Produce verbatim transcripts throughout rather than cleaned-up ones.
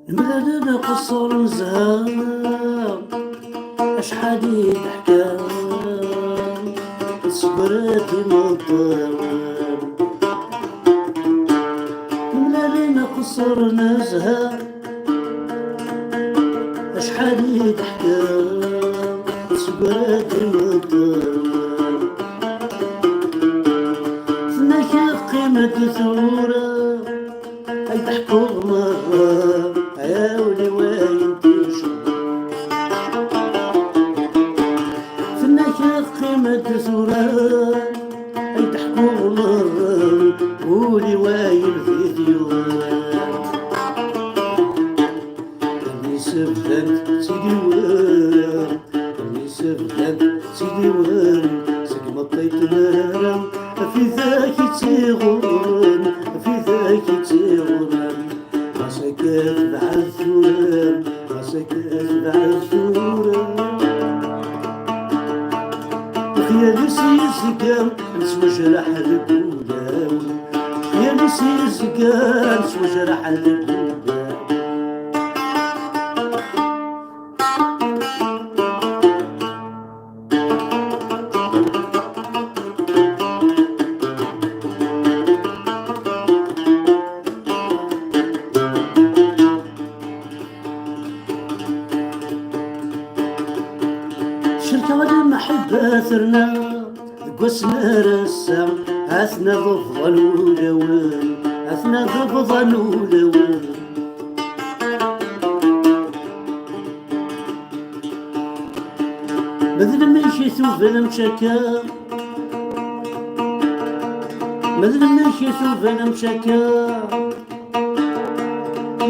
Nemlal-d qeṣṣer n zzher, acḥal i d-ḥkan, tseggred imeṭṭawen. Nemlal-d qeṣṣer n zzher, acḥal i d-ḥkan, tseggred imeṭṭawen. Tenna-k qqim-d tura, ay d-ḥkuɣ merra, ay ul-iw ayen ticra. Tenna-k qqim-d tura, ay d-ḥkuɣ merra, ul-iw ayen di d-yuran. Mmi-s bdant tiliwin, mmi-s bdant tiliwin, seg meṭṭi tmara, afidak i tt-iɣurren, afidak i tt-iɣurren. Ɣas akka tebɛed tura, ɣas akka tebɛed tura. Lexyal-is yezga, nettwajraḥ deg wulawen. Lexyal-is yezga, nettwajraḥ deg wulawen. Cerkeɣ lemḥebba terna deg wass n ar ass-a, atna d bḍan wulawen, atna d bḍan wulawen. Ma d lmek i tuba d amcakka, ma d lmek i tuba d amcakka,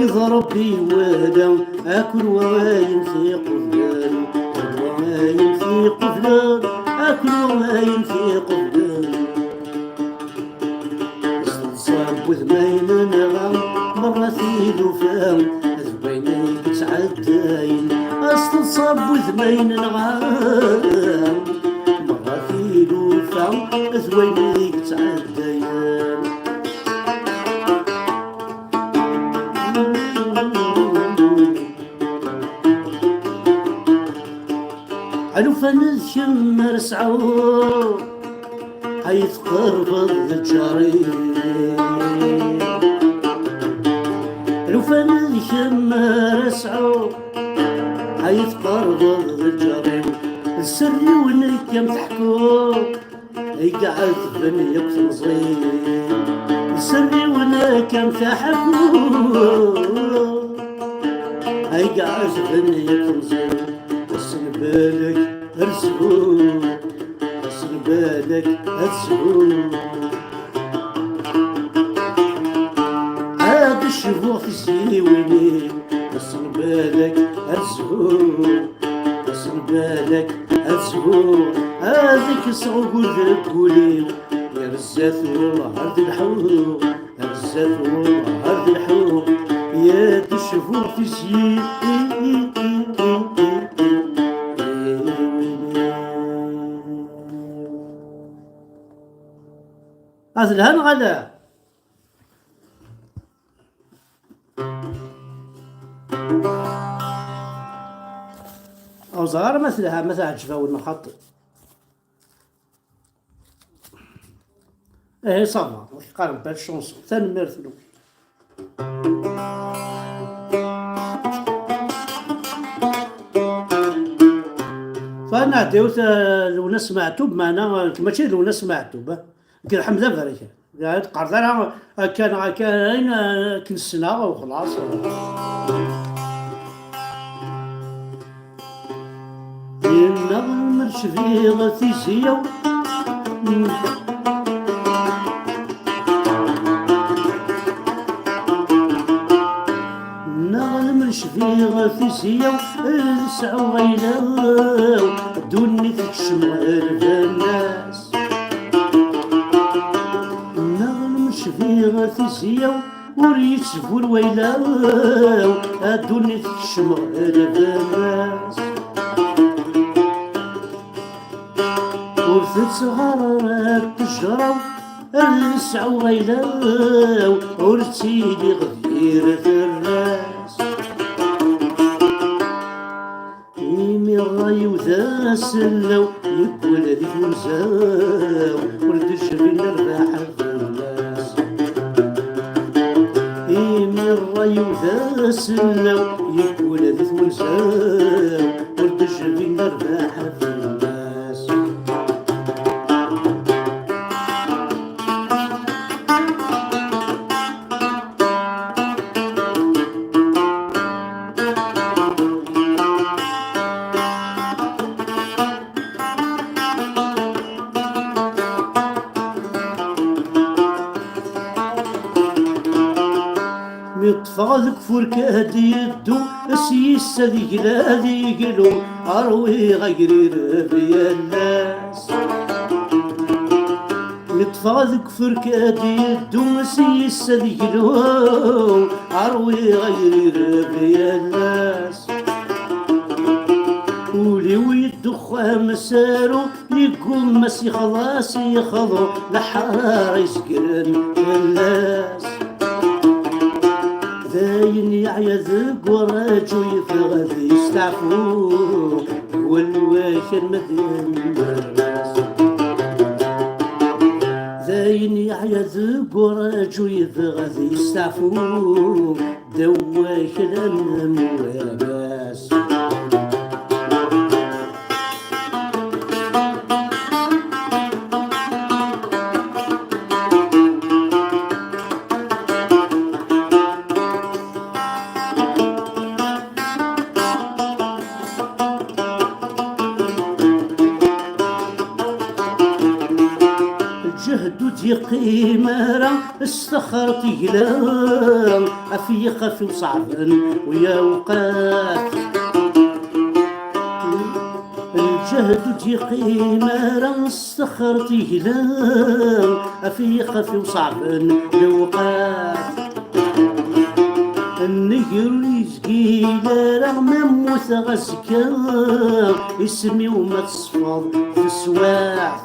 iḍ Ṛebbi iwala, akul wa ayen tiqublan, akul wa ayen tiqublan, akul wa ayen tiqublan. Asteḍsa n wudmayen-nneɣ, merra tilufa d wayen i yettɛeddayen. Asteḍsa n wudmayen-nneɣ, merra tilufa d wayen i yettɛeddayen. Alufan d kemm ara sɛuɣ, ay tqerbeḍ d lǧar-iw. Alufan d kemm ara sɛuɣ, ay tqerbeḍ d lǧar-iw. D sser-iw nekk am teḥkuḍ, i iɛetben yakk temẓin. Sser-iw nekk am teḥkuḍ, ay iɛetben yakk temẓin. Ass n balak ad sbuɣ, ass n balak ad sbuɣ. Ad cbuɣ tiziwin-iw, ass n balak ad sbuɣ, ass n balak ad sbuɣ. Ad kkseɣ ugur deg wul-iw, yerza-t wellah ar d lḥuɣ. Rzzat wellah ar d lḥuɣ, yad cbuɣ tizyi. Ad telha neɣ ala? Ur ẓriɣ ara ma telha, ma teɛǧeb-awen neɣ xaṭi. Eh, ça va, qqaren belle chanson. Tanemmirt-nwen. Tura nɛeddi yiwet, eh, Lwennas Meɛtub, meɛna, eh, mačči d Lwennas Meɛtub, eh. Nekk d Ḥmed Aberkan. Ur teqqareḍ ara akka neɣ akka, ayen, eh, akken ssneɣ, u xlaṣ. Yenna lemmer cbiɣ tizi-yaw. Neɣ lemmer cbiɣ tizi-yaw, ad sɛuɣ ayla-w, ddunit tekcem ɣer lbennas. Neɣ lemmer cbiɣ tizi-yaw, ur yettbur wayla-w, a ddunit tekcem ɣer lbennas. Ur tettɣar ara ttejra-w, Ad nesɛu ayla-w, ur ttiliɣ d yir tarra-s. Imi ṛṛay-iw d asellaw, yeggul di twenza-w, ur d-tecbi lerbaḥa fell-as. Imi ṛṛay-iw d asellaw, yeggul di twenza-w, ur d-tecbi lerbaḥa fell-as. Mi ṭṭfeɣ deg ufurk ad yeddu, s yis ad yegla ad yeglu, ṛwiɣ agrireb yal ass. Mi ṭṭfeɣ deg ufurk ad yeddu, s yis ad yeglu, ṛwiɣ agrireb yal ass. Ul-iw yeddexxam s aru, yeggumma s yexḍa s yexḍu, leḥṛar izegren fell-as. Dayen yeɛya deg uraju, yeffeɣ ad yesteɛfu, wal wakal ma d-yemmer. Dayen yeɛya deg uraju, yeffeɣ ad yesteɛfu, ddaw wakal am wamas. Lǧehd ur d-yeqqim ara, s texret yegla, af yiqaf-iw ṣeɛben u yawqat. Lǧehd ur d-yeqqim ara, s texret yegla, af yiqaf-iw ṣeɛben lewqat. Nnger ur yezgil ara, ma mmuteɣ azekka, isem-iw ma teṣfeḍ teswiɛt.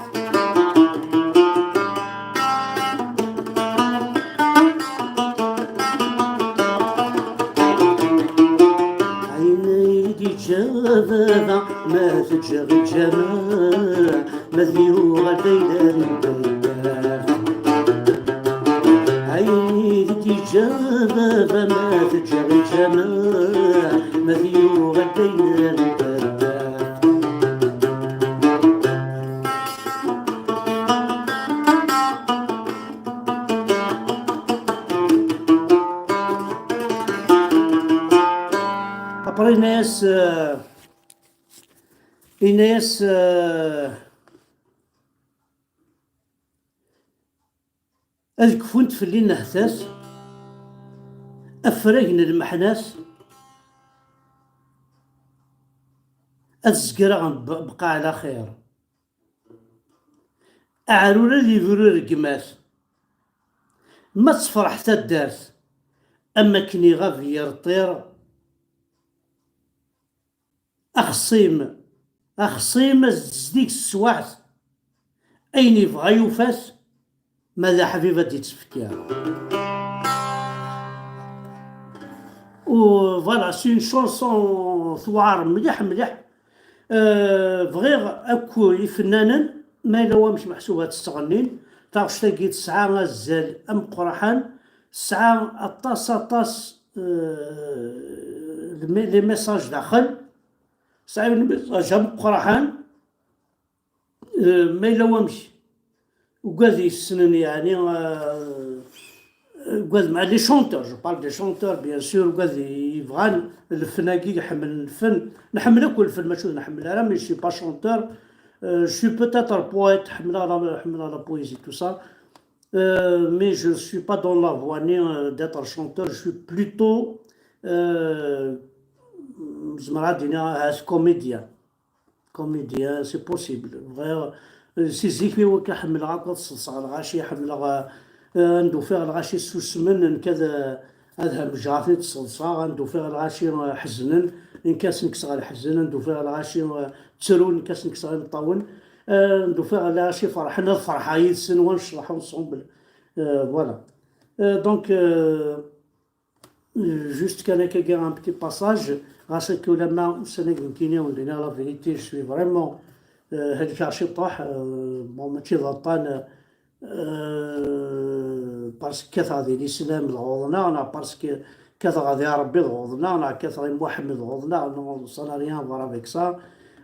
Ayen ay d-yeǧǧa baba, ma teǧǧa lǧameɛ, ma d yuɣal d ayla n baba. Ayen ay d-yeǧǧa baba, ma teǧǧa lǧameɛ, ma d yuɣal d ayla n baba. Après, yenna-yas, euh, yenna-yas, euh, ad kfunt fell-i nnehtat, afrag n lmeḥnat, ad zegreɣ b-, bqa ɛla xir. Aɛrur ad yebru rregmat, ma tefreḥ taddart, am akken iɣab yir ṭṭir, axṣim, axṣim ad zdig teswaɛt, ayen yebɣa yufa-t, ma d aḥbib ad d-ittfekki. U voilà, c'est une chanson tewɛer mliḥ, mliḥ. Euh, bɣiɣ akk ifennanen, ma yella wamek meḥsub ad tt-ttɣennin, taɣect-agi tesɛa azal ameqqraḥan, tesɛa aṭas, aṭas, euh, les messages daxel, tesɛa un message ameqqraḥan, euh, ma yella wamek. Ugad yessnen, yeɛni, euh, ugad ma les chanteurs, je parle des chanteurs, bien sûr, ugad yebɣan lfen-agi, ḥemmlen lfen. Nḥemmel akk lfen, mačči ur nḥemmel ara, mais je suis pas chanteur. Euh, je suis peut-être poète, ḥemmleɣ la, ḥemmleɣ la poésie, tout ça. Euh, mais je suis pas dans la voie ni, euh, d'être chanteur, je suis plutôt, euh, zemreɣ ad d-iniɣ ahat comédien. Comédien, c'est possible. Bɣiɣ, euh, si zik-iw akka ḥemmleɣ akk ad ṣeḍṣeɣ lɣaci, ḥemmleɣ, euh, anda ufiɣ lɣaci susmen, nekk ad, ad hamjeɣ ad ten-id-ṣeḍṣeɣ, anda ufiɣ lɣaci, euh, ḥeznen, nekk ad sen-kkseɣ leḥzen, anda ufiɣ lɣaci, euh, ttrun, nekk ad sen-kkseɣ imeṭṭawen. Euh, d ufiɣ lɛaci ferḥen, ad ferḥeɣ yid-sen, wa necḍeḥ ensemble. Euh, voilà. Euh, donc, euh, juste kan akka, un petit passage, ɣas akka ulamma ussan-agi nekkini, on dira la vérité, je suis vraiment, euh, helkeɣ ciṭuḥ, euh, bon, mačči d aṭṭan, euh, parce que kkateɣ di l'islam dɣa uḍneɣ, neɣ parce que kkateɣ di Ṛebbi dɣa uḍneɣ, neɣ kkateɣ i Muḥemmed dɣa uḍneɣ, non, ça n'a rien à voir avec ça.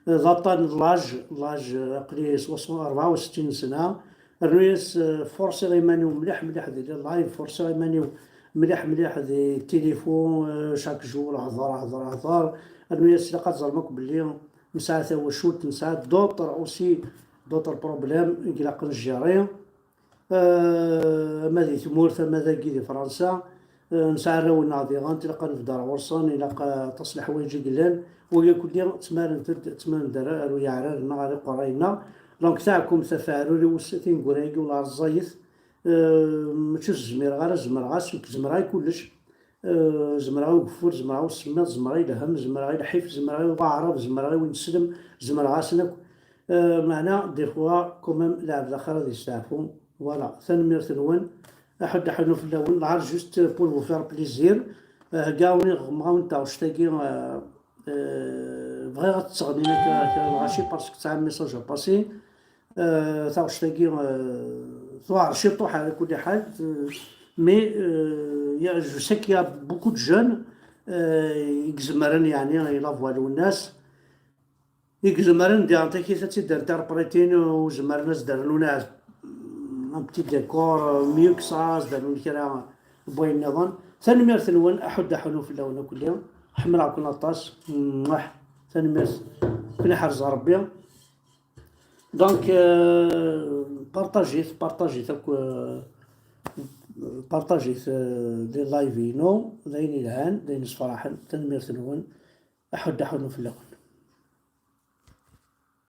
Euh, d aṭṭan n l'âge, l'âge, euh, aql-i s rebɛa u settin sna, rnu-yas, euh, forsiɣ iman-iw mliḥ mliḥ di les lives, forsiɣ iman-iw mliḥ mliḥ di téléphone, euh, chaque jour, hḍer, hḍer, hḍer, rnu-yas ilaq ad teẓrem akk belli nesɛa tawacult, nesɛa d'autres aussi, d'autres problèmes i ilaq ad gérer. Euh, ama di tmurt, ama dagi di Fransa, euh, nesɛa arraw-nneɣ diɣen, tilaq ad nebder ɣur-sen, ilaq, euh, aṭas n leḥwayeǧ i yellan, wagi kulli ttmarent-d, ttmarent-d ar, ar uyeɛrar-nneɣ, ar iqerray-nneɣ. Donc taɛkumt ɣef uɛrur-iw s-, tineggura-agi ula ẓẓayet, euh, mačči ur s-zmireɣ ara, zemreɣ-as, nekk zemreɣ i kullec. Euh, zemreɣ i ugeffur, zemreɣ i usemmiḍ, zemreɣ i lhemm, zemreɣ i lḥif, zemreɣ i waɛrab, zemreɣ i win slem, zemreɣ-asen akk. Euh, meɛna, des fois, quand même, lɛebd axir ad yesteɛfu. Voilà, tanemmirt-nwen. Aḥud aḥunnu fell-awen, lɛar juste pour vous faire plaisir. Euh, heggaɣ-awen-iɣ ɣemɣawent taɣect-agi, euh, euh, bɣiɣ ad tt-sseɣnin akka kra n lɣaci, parce que tesɛa message à passer. Euh, taɣect-agi, euh, tuɛer ciṭuḥ, ɛla kulli ḥal, euh, mais, euh, y a, je sais qu'il y a beaucoup de jeunes, euh, i izemren, yeɛni, i la voix Lwennas, i izemren, diɣen takit ad tt-id-interprétin, u zemren ad s-d-rnun un petit décor, euh, mieux que ça, ad s-d-rnun kra n wayen nniḍen. Tanemmirt-nwen, aḥud aḥunnu fell-awen akk-nni. Ḥemmleɣ-ken aṭas. Mwah. Tanemmirt. Ken iḥrez Ṛebbi. Donc, euh, partagez-t, partagez-t akk, euh, partagez-t, euh, les lives-inu, d ayen yelhan, d ayen yessefraḥen. Tanemmirt-nwen. Aḥud aḥunnu fell-awen.